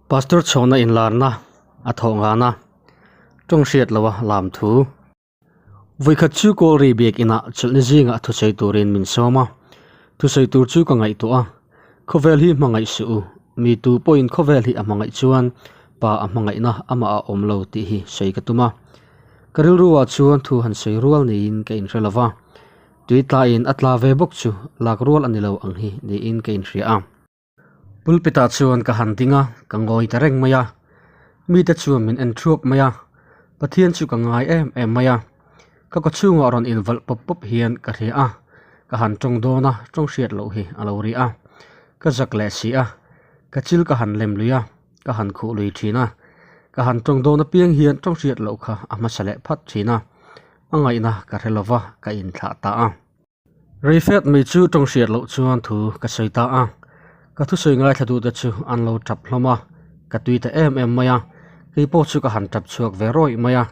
Pastor chhawna inlarna a thawh nghana tawng hriat loha lam thu. Vawikhat chu Kawlri biakinah chawlhni zingah thusawi turin min sawm a, thusawi tur chu ka ngaihtuah a, khawvel hi hmangaih suh u, mi tu pawhin khawvel hi a hmangaih chuan pa a hmangaihna amah a awm lo tih hi sawi ka tum a. Ka rilruah chuan thu han sawi rual niin ka inhre lo va, tui tlain a tla ve bawk chu lak rual a ni lo ang hi niin ka inhria a. Pulpit-ah chuan ka han ding a, ka ngawi ta reng mai a. Mite chuan min en thuap mai a, Pathian chu ka ngai em em mai a. Ka kawchhungah rawn invalh pawp pawp hian ka hria a, ka han tawng dawn a, tawng hriat loh hi a lo ri a. Ka zak leh si a, ka chil ka han lem lui a, ka han khuh lui thin a. Ka han tawng dawn apiang hian tawng hriat loh kha a hmasa leh phat thin a, a ngaihna ka hre lo va, ka inthlah ta a. Reifet mai chu tawng hriat loh chuan thu ka sawi ta a, ka thusawi ngaithla duhte chu an lo tap hlawm a, ka tui ta em em mai a, kei pawh chu ka han tap chhuak ve rawih mai a,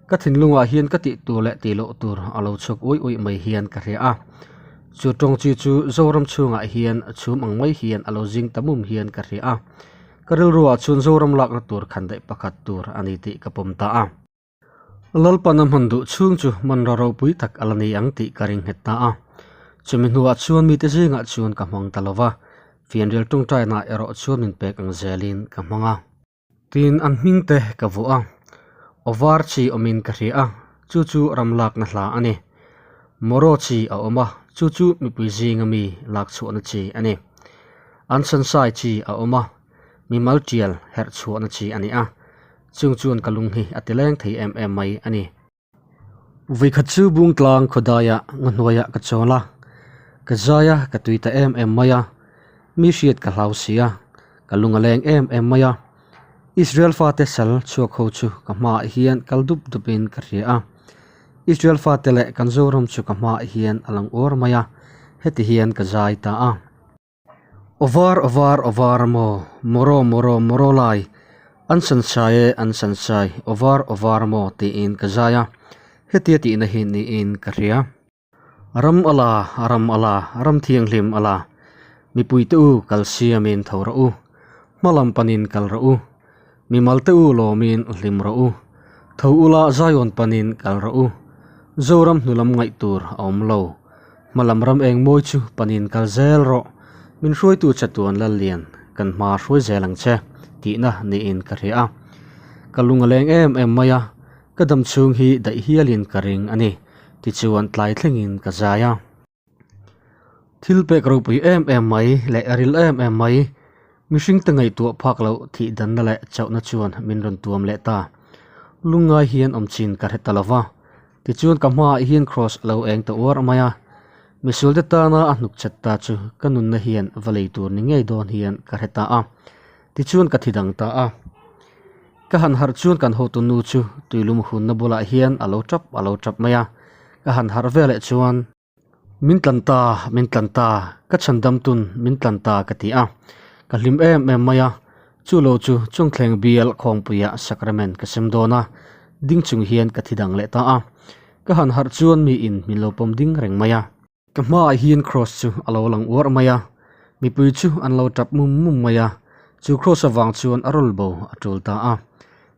ka thinlungah hian ka tih tur leh tih loh tur a lo chhuak uih uih mai hian ka hria a, chu tawng chi chu Zoram chhungah hian chhum ang mai hian a lo zing ta mum hian ka hria a, ka rilruah chuan Zoram lakna tur khandaih pakhat tur a ni tih ka pawm ta a. Lalpan a hman duh chhung chu hmanraw ropui tak a la ni ang tih ka ring nghet ta a. Chumi hnuah chuan mite zingah chuan ka hmang ta lo va, fianrial tawngtaina erawh chuan min pek ang zelin ka hmang a. Tin, an hming te ka vuah a, aw var chi awmin ka hria a, chu chu ram lakna hla a ni. Mawraw chi a awm a, chu chu mipui zinga mi lak chhuahna chi a ni. An sansai chi a awm a, mimal tial herh chhuahna chi a ni a. Chung chuan ka lung hi a ti leng thei em em mai a ni. Vawikhat chu Bungtlang khawdaiah nga hnuaiah ka chawl a, ka zai a, ka tui ta em em mai a, mi hriat ka hlau si a, ka lung a leng em em mai a. Israel fate sal chhuak ho chu ka hmaah hian kal dup dupin ka hria a. Israel fate leh kan Zoram chu ka hmaah hian a lang uar mai a, heti hian ka zai ta a. Aw var aw var aw var maw mawraw mawraw mawraw lai an sansai e an sansai aw var aw var maw tiin ka zai a hetia tihna hi niin ka hria. Ram a la ram a la ram thianghlim a la mipui te u kal siamin tho rawh u hma lam panin kal rawh u mimal te u lawmin hlim rawh u tho ula Zion panin kal rawh u Zoram hnulam ngaih tur a awm lo. Hmalam ram eng mawi chu panin kal zel rawh, min hruaitu che tuan Lallian, kan hma hruai zel ang che, tihna niin ka hria a. Ka lung a leng em em mai a, ka dam chhung hi daih hialin ka ring a ni, tichuan tlai thlengin ka zai a. Thil pek ropui em em mai leh ril em em mai, mihringte ngaihtuah phak loh thih danna leh chauhna chuan min rawn tuam leh ta. Lungngai hian awm chin ka hre ta lo va. Tichuan ka hmaah hian Kraws a lo eng ta uar mai a, misualte tana a hnuk chat ta chu ka nunna hian va lei tur ni ngei dawn hian ka hre ta a, tichuan ka thi dang ta a. Ka han harh chuan kan hotu nu chu tuilum hunna bulah hian a lo tap a lo tap mai a, ka han harh veleh chuan. Min tlan ta, min tlan ta, ka chhan dam tun min tlan ta ka ti a, ka hlim em em mai a, chu lo chu Chungthleng bial khawngpuiah sacrament ka sem dawn a, ding chung hian ka thi dang leh ta a, ka han harh chuan mi in min lo pawm ding reng mai a. Ka hmaah hian cross chu a lo lang uar mai a, mipui chu an lo tap mum mum mai a, chu cross avang chuan a rawl bo a tul ta a,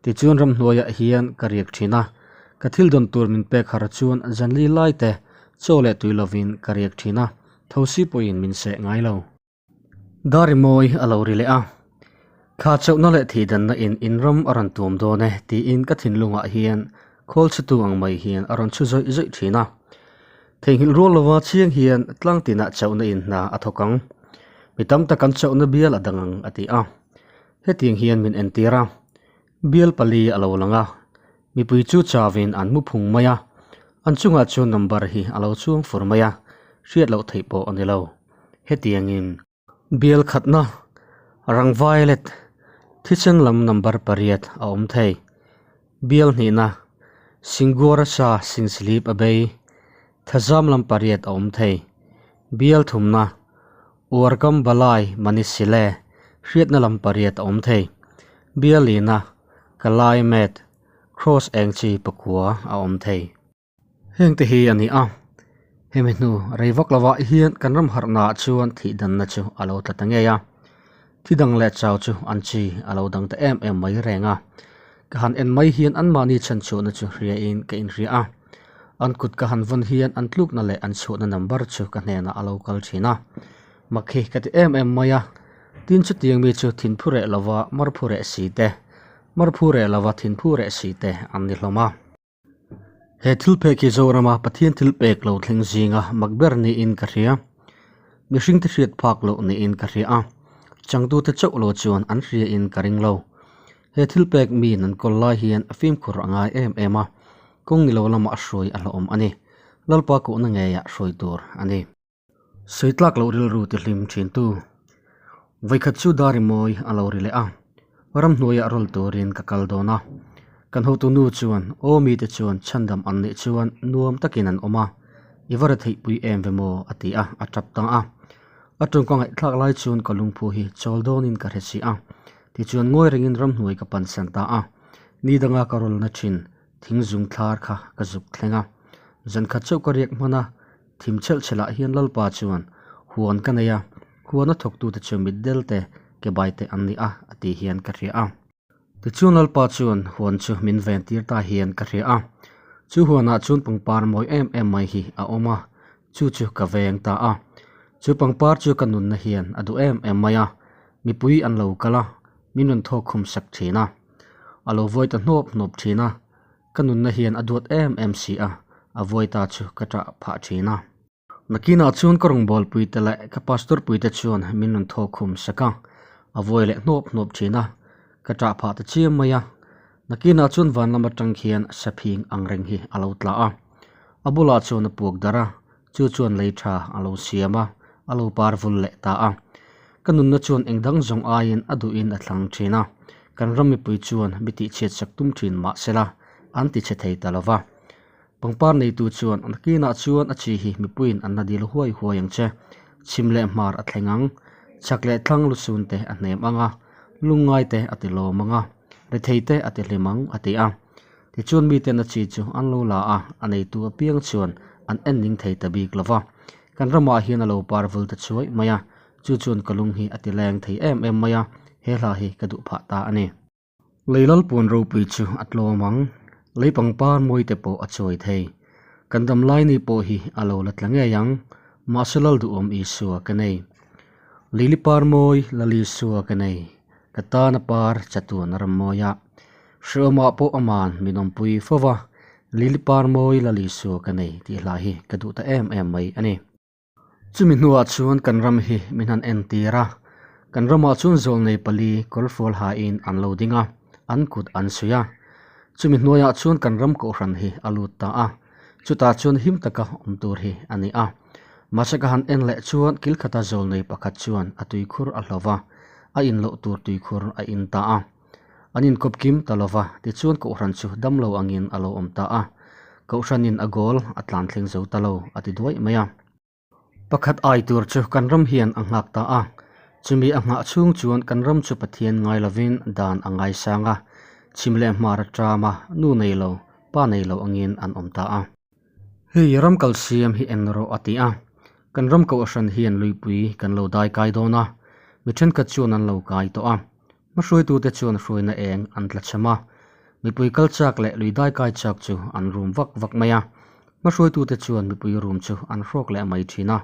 tichuan ramhnuaiah hian ka riak thin a, ka thil dawn tur min pek har chuan zanli lai te Chaw leh tui lovin ka riak thin a, thosi pawhin min seh ngai lo. Dari mawi a lo ri leh a, Thla chauhna leh thihdanna in in ram a rawn tuam dawn e tiin ka thinlungah hian khawl chhutu ang mai hian a rawn chhu zawih zawih thin a. Theihnghilh rual lova chiang hian tlang tinah chauhna in hna a thawk ang. Mi tam tak an chauhna bial a dang ang a ti a. Hetiang hian min entir a, Bial pali a lo lang a, mipui chu chauin an mu phung mai a, an chungah chuan number hi a lo chuang fur mai a, hriat loh theih pawh a ni lo. Hetiangin. Bial khatna, rang violet, thisen lam number pariat a awm thei. Bial hnihna, Singuara sa singslip a bei, thazam lam pariat a awm thei. Bial thumna, Uarkam Balai Manisile hriatna lam pariat a awm thei. Bialina, Kalai Met, Cross eng chi pakua a awm thei. Heng te hi a ni a, hemi hnu rei vak lovah hian kan ram harhnaah chuan thihdanna chu a lo tla ta ngei a. Thi dang leh chau chu an chi a lo dang ta em em mai reng a. Ka han en mai hian anmahni chhanchhuahna chu hriain ka inhria a. An kut ka han vawn hian an tlukna leh an chhuahna number chu ka hnenah a lo kal thin a. Mak hi ka ti em em mai a. Tin chutiang mi chu thinphu reh lova marphu reh si te, marphu reh lova thinphu reh si te an ni hlawm a. He thil pek hi Zorama Pathian thil pek lo thleng zinga mak ber niin ka hria. Mihringte hriat phak loh niin ka hria a, changtute chauh lo chuan an hriain ka ring lo. He thil pek miin an kawl lai hian a fimkhur a ngai em em a, kawng ni lo lamah a hruai a hlauhawm a ni. Lalpa kohna ngeiah hruai tur a ni. Sawi tlak loh rilru ti hlim thin tu. Vawikhat chu dar i mawi a lo ri leh a, ramhnuaiah rawl turin ka kal dawn a. Kan hotu nu chuan aw mite chuan chhandam an nih chuan nuam takin an awm a, i va retheih pui em ve maw a ti a, a tap ta a. A tawngka ngaihthlak lai chuan ka lungphu hi chawl dawnin ka hre si a, tichuan ngawi rengin ramhnuai ka pansan ta a. Ni danga ka rawlna thin thing zung thlar kha ka zuk thleng a, zankhat chauh ka riak hman a, Thim chhelh chhelhah hian Lalpa chuan huan ka nei a, huana thawktute chu mitdel te, kebai te an ni a, a ti hian ka hria a. Tichuan Lalpa chuan huan chu min ven tir ta hian ka hria a. Chu huanah chuan pangpar mawi em em mai hi a awm a, chu chu ka veng ta a. Chu pangpar chu ka nunna hian a duh em em mai a, mipui an lo kal a, min rawn thawk khum sak thin a. A lo vawi ta hnawp hnawp thin a. Ka nunna hian a duat em em si a, a vuai ta chu ka ṭah phah ṭhin a. Nakinah chuan ka rawngbâwl puite leh ka pastor puite chuan min rawn thawk khum sak a, a vuai leh hnawp hnawp ṭhin a, ka ṭah phah ta chiam mai a. Nakinah chuan van lam aṭang khian saphing ang reng hi a lo tla a, a bulah chuan a puak darh a, chu chuan lei ṭha a lo siam a, a lo par vul leh ta a. Ka nunna chuan eng dang zawng aiin a duhin a thlang ṭhin a, kan ram mipui chuan mi tihchhiat sak tum ṭhin mah sela an tichhe thei ta lo va. Pangpar neitu chuan nakinah chuan a chi hi mipuiin an la dil huai huai ang che, chhim leh hmar a thleng ang, chhak leh thlang lusun te a hnem ang a, lungngai te a ti lawm ang a, rethei te a ti hlim ang a ti a. Tichuan miten a chi chu an lo la a, a neitu apiang chuan an en ning thei ta bik lo va. Kan ramah hian a lo par vul ta chuai mai a, chu chuan ka lung hi a ti leng thei em em mai a, he hla hi ka duh phah ta a ni. Lei lalpuan ropui chu a tlawm ang, lei pangpar mawi te pawh a chuai thei. Kan dam lai ni pawh hi a lo la tla ngei ang, mahse lal duhawm Isua ka nei. Lili par mawi Lal Isua ka nei, ka tana par chatuan ram mawi a. Hreawmah pawh aman min awmpui fo va, Lili par mawi Lal Isua ka nei tih hla hi ka duh ta em em mai a ni. Chumi hnuah chuan kan ram hi min han entir a, kan ramah chuan zawlnei pali kawrfual hain an lo ding a, an kut an suih a. Chumi hnuaiah chuan kan ram kohhran hi a lut ta a, chutah chuan him taka awm tur hi a ni a. Mahse ka han en leh chuan kil khata zawlnei pakhat chuan a tuikhur a hlo va, a in loh tur tuikhur a in ta a. An inkawp kim ta lo va, tichuan kohhran chu damlo angin a lo awm ta a. Kohhranin a goal a tlan thleng zo ta lo, a ti duaih mai a. Pakhat ai tur chu kan ram hian a nghak ta a. Chumi a nghah chhung chuan kan ram chu Pathian ngai lovin dan a ngaisang a, chhim leh hmar a ṭam a, nu nei lo, pa nei lo angin an awm ta a. Hei ram kal siam hi en rawh a ti a, kan ram kohhran hian luipui kan lo dai kai dawn a, mi thenkhat chuan an lo kai tawh a. Hmahruaitute chuan hruaina eng an tla chhem a, mipui kal chak leh lui dai kai chak chu an rum vak vak mai a. Hmahruaitute chuan mipui rum chu an hrawk leh mai thin a.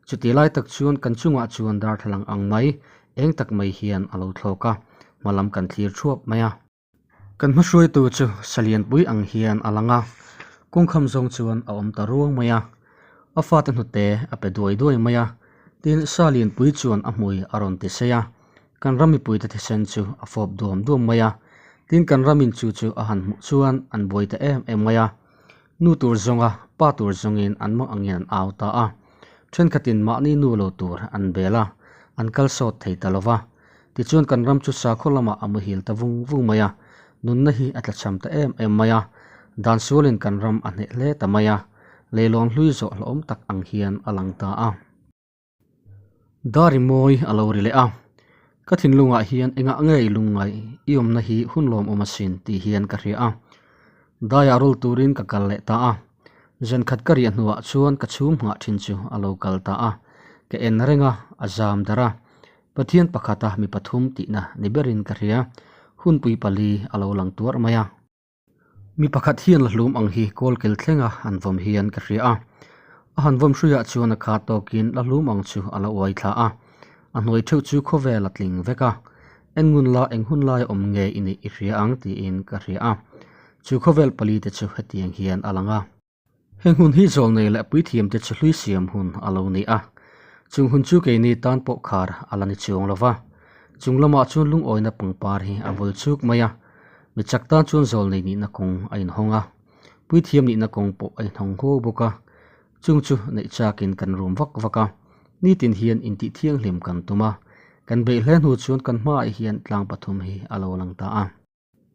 Chutih lai tak chuan kan chungah chuan darthlalang ang mai, eng tak mai hian a lo thlawk a, hmalam kan thlir thuap mai a. Kan hmahruaitu chu salianpui ang hian a lang a, kawngkham zawng chuan a awm ta ruang mai a. A fate hnute a pe duai duai mai a, tin sa lianpui chuan a hmui a rawn ti sei a. Kan ram mipuite thisen chu a fawp duam duam mai a, tin kan ramin chu chu a han hmuh chuan an buai ta em em mai a. Nu tur zawnga pa tur zawngin an mah angin an au ta a, thenkhatin mahni nu lo tur an bel a, an kal sawt thei ta lo va. Tichuan kan ram chu sakhaw lamah a muhil ta vung vung mai a, nunna hi a tlachham ta em em mai a, dan sualin kan ram a hneh hle ta mai a, leilawn hlui zawh hlauhawm tak ang hian a lang ta a. Dari mawi a lo ri leh a, ka thinlungah hian engah nge i lungngaih i awmna hi hun lawmawm asin tih hian ka hria a, daiah rawl turin ka kal leh ta a, zankhat ka riah hnuah chuan ka chhung nghah thin chu a lo kal ta a, ka en reng a, a zam darh a. Pathian pakhata mi pathum tihna ni berin ka hria. Hunpui pali a lo lang tuarh mai a. Mi pakhat hian la hlum ang hi kawl kel thlenga han vawm hian ka hria a. A han vawm hruiah chuan a kha tawkin la hlum ang chu a la uai thla a. A hnuai theuh chu khawvel a tling vek a. En ngun la eng hun laia awm nge i nih i hria ang tiin ka hria a. Chu khawvel pali te chu hetiang hian a lang a. Heng hun hi zawlnei leh puithiamte chu hlui siam hun a lo ni a. Chung hun chu keini tan pawh khar a la ni chuang lo va. Chung lamah chuan lungawina pangpar hi a vul chuk mai a. Mi chak tan chuan zawlnei nihna kawng a inhawng a. Puithiam nihna kawng pawh a inhawng huau bawk a. Chung chu neih chakin kan rum vak vak a. Nitin hian intih thianghlim kan tum a. Kan beih hle hnu chuan kan hmaah hian tlang pathum hi a lo lang ta a.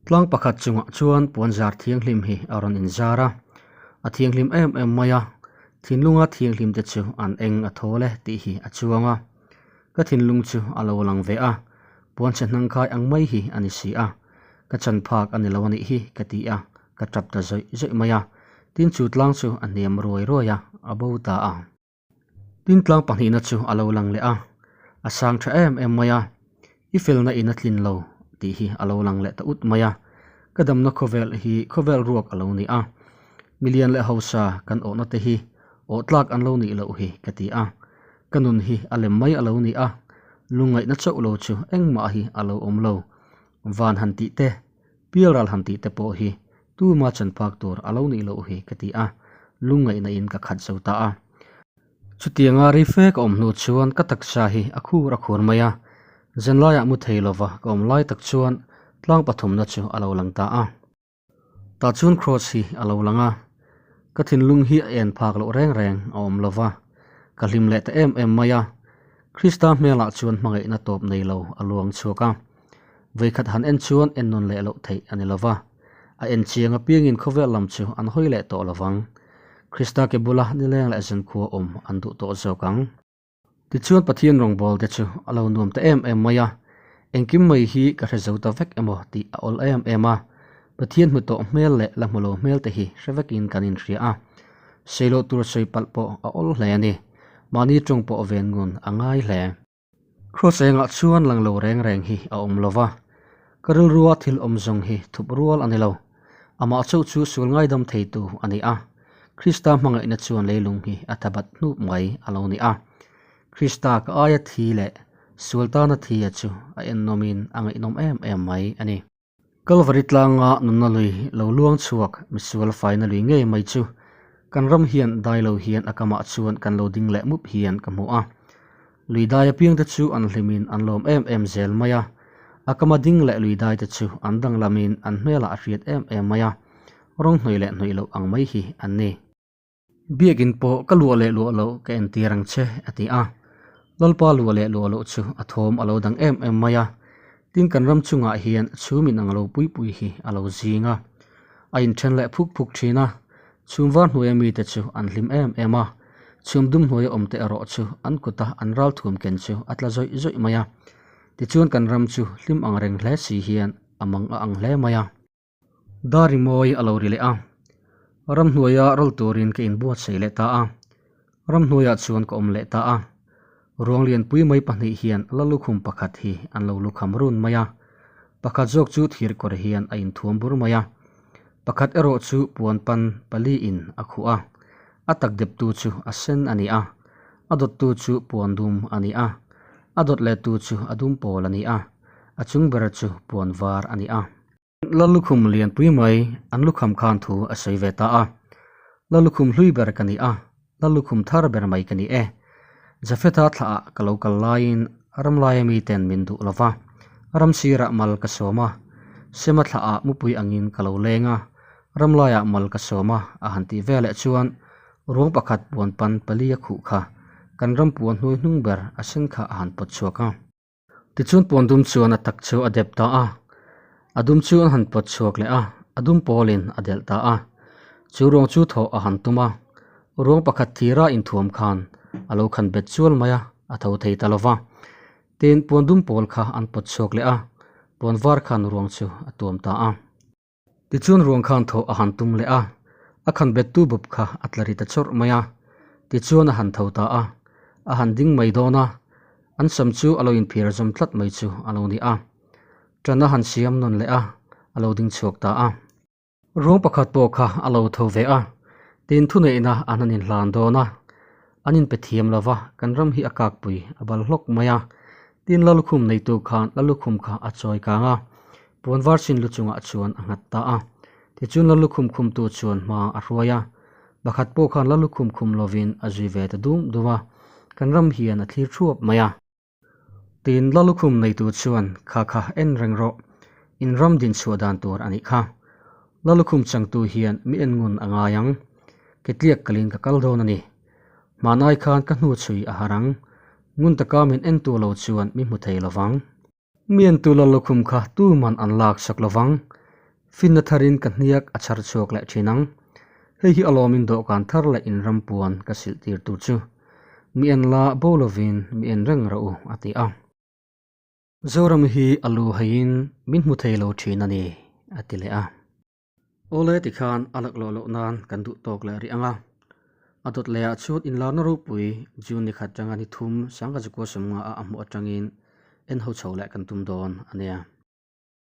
Tlang pakhat chungah chuan puan zar thianghlim hi a rawn inzar a, a thianghlim em em mai a, thinlunga thianghlim te chu an eng a thawl e tih hi a chuang a. Ka thinlung chu a lo lang ve a, puan chhe hnangkhai ang mai hi a ni si a, ka chan phak a ni lo a nih hi ka ti a, ka tap ta zawih zawih mai a, tin chu tlang chu a hniam ruai ruai a, a bo ta a. Tin tlang pahnihna chu a lo lang leh a, a sang tha em em mai a, i felna in a tlin lo tih hi a lo lang leh ta ut mai a, ka damna khawvel hi khawvel ruak a lo ni a, milian leh hausa kan awhna te hi awh tlak an lo nih loh hi ka ti a, ka nun hi a lem mai a lo ni a, lungngaihna chauh lo chu engmah hi a lo awm lo, van han tih te, pialral han tih te pawh hi Tuma chan phak tur a lo nih loh hi ka ti a, lungngaihna in ka khat zo ta a. Chutianga rei fe ka awm hnu chuan ka taksa hi a khur a khur mai a, zanlaiah mu thei lova ka awm lai tak chuan tlang pathumna chu a lo lang ta a. Tah chuan Kross hi a lo lang a, ka thinlung hi a en phak loh reng reng a awm lova, ka hlim leh ta em em mai a. Krista hmelah chuan hmangaihna tawp nei lo a luang chhuak a, Vawikhat han en chuan en nawn leh loh theih a ni lova, a en chiang apiangin khawvel lam chu an hawi leh tawh lovang. Krista ke bula nileng leh zankhua awm an duh tawh zawk ang. Tichuan Pathian rawngbâwl te chu a lo nuam ta em em mai a, engkim mai hi ka hre zo ta vek emaw tih a awl em em a, Pathian hmu tawh hmel leh la hmu lo hmel te hi hre vekin kan inhria a, sawi loh tur sawi palh pawh a awl hle a ni. Mahni tawng pawh ven ngun a ngai hle. Kraws engah chuan lang lo reng reng hi a awm lo va, ka rilrua thil awm zawng hi thup rual a ni lo. Amah chauh chu sual ngaidam theitu a ni a, Krista hmangaihna chuan leilung hi a thabat hnup mai a lo ni a. Krista ka aia thi leh sual tana thi a chu a ennawmin a ngaihnawm em em mai a ni. Kalvari tlanga nunna lui lo luang chhuak misual faina lui ngei mai chu kan ram hian dai lo hian a kamah chuan kan lo ding leh mup hian ka hmu a. Lui dai apiang te chu an hlimin an lawm em em zel mai a, a kama ding leh lui dai te chu an danglamin an hmelah a hriat em em mai a, rawng hnawih leh hnawih loh ang mai hi an ni. Biakin pawh ka luah leh luah loh ka entir ang che, a ti a. Lalpa luah leh luah loh chu a thawm a lo dang em em mai a. Tin kan ram chungah hian chhum in ang lo pui pui hi a lo zing a. A inthen leh phuk phuk thin a. Chhum var hnuaia mite chu an hlim em em a. Chhum dum hnuaia awmte erawh chu an kuta an ral thum ken chu a tla zawih zawih mai a. Tichuan kan ram chu hlim ang reng hle si hian a mang a ang hle mai a. Dar rimawi a lo ri leh a, ramhnuaia rawl turin ka inbuatsaih leh ta a, ramhnuaiah chuan ka awm leh ta a, ruang lianpui mai pahnih hian la lukhum pakhat hi an lo lukham run mai a, pakhat zawk chu thir kawr hian a inthuam bur mai a, pakhat erawh chu puan pan paliin a khuh a, a tak deptu chu a sen a ni a, a dawttu chu puan dum a ni a, a dawt lehtu chu a dum pawl a ni a, a chung ber chu puan var a ni a. Lallukhum lianpui mai an lukham khan thu a sawi ve ta a, Lallukhum hlui ber ka ni a, Lallukhum thar ber mai ka ni e. Jafetha thlah ah ka lo kal laiin ramlaia miten min duh lo va, ram sirah mal ka sawm a, Sema thlah ah mupui angin ka lo leng a, ramlaiah mal ka sawm a, a han tih veleh chuan ruang pakhat puan pan pali a khuh kha kan ram puan hnuai hnung ber a sen kha a han pawt chhuak a. Tichuan puan dum chuan a tak chu a dep ta a, a dum chu an han pawt chhuak leh a, a dum pawlin a delh ta a. Chu ruang chu thawh a han tum a, ruang pakhat thira inthuam khan a lo khan bet chual mai a, a tho thei ta lo va. Tin, puan dum pawl kha an pawt chhuak leh a, puan var khan ruang chu a tuam ta a. Tichuan ruang khan thawh a han tum leh a, a khan bettu bawp kha a tla ri ta chawrh mai a. Tichuan a han tho ta a, a han ding mai dawn a. An sam chu a lo inphir zawm tlat mai chu a lo ni a. Ṭan a han siam nawn leh a, a lo ding chhuak ta a. Ruang pakhat pawh kha a lo tho ve a, tin thuneihna an han inhlan dawn a. An inpe thiam lo va, kan ram hi a kakpui a bal hlawk mai a. Tin Lalukhum neitu khan Lalukhum kha a chawi kang a, puan var sin lu chungah chuan a nghat ta a. Tichuan Lalukhum khumtu chuan hma a hruai a, pakhat pawh khan Lalukhum khum lovin a zui ve ta dum dum a, kan ram hian a thlir thuap mai a. Tin Lalukhum neitu chuan, Kha kha en reng rawh, in ram din chhuah dan tur a nih kha. Lalukhum changtu hian mi en ngun a ngai ang. Ketliak kalin ka kal dawn a ni. Hmanai khan ka hnu chhui a har ang. Ngun taka min entu lo chuan mi hmu thei lovang. Mi entu Lalukhum kha tuman an lak sak lovang. Finna tharin ka hniak a chhar chhuak leh thin ang. Hei hi alawmin dawhkan thar leh inram puan ka silh tir tur chu. Mi en la bo lovin mi en reng rawh u, a ti a. Zoram hi a lu haiin min hmu thei lo thin a ni, a ti leh a. Awle tikhan a laklawh loh nan kan duh tawk leh rih ang a. A dawt lehah chuan inlarna ropui June nikhat tanga ni thum sangkazukua sawmnga a a hmuh atangin en ho chho leh kan tum dawn a nia.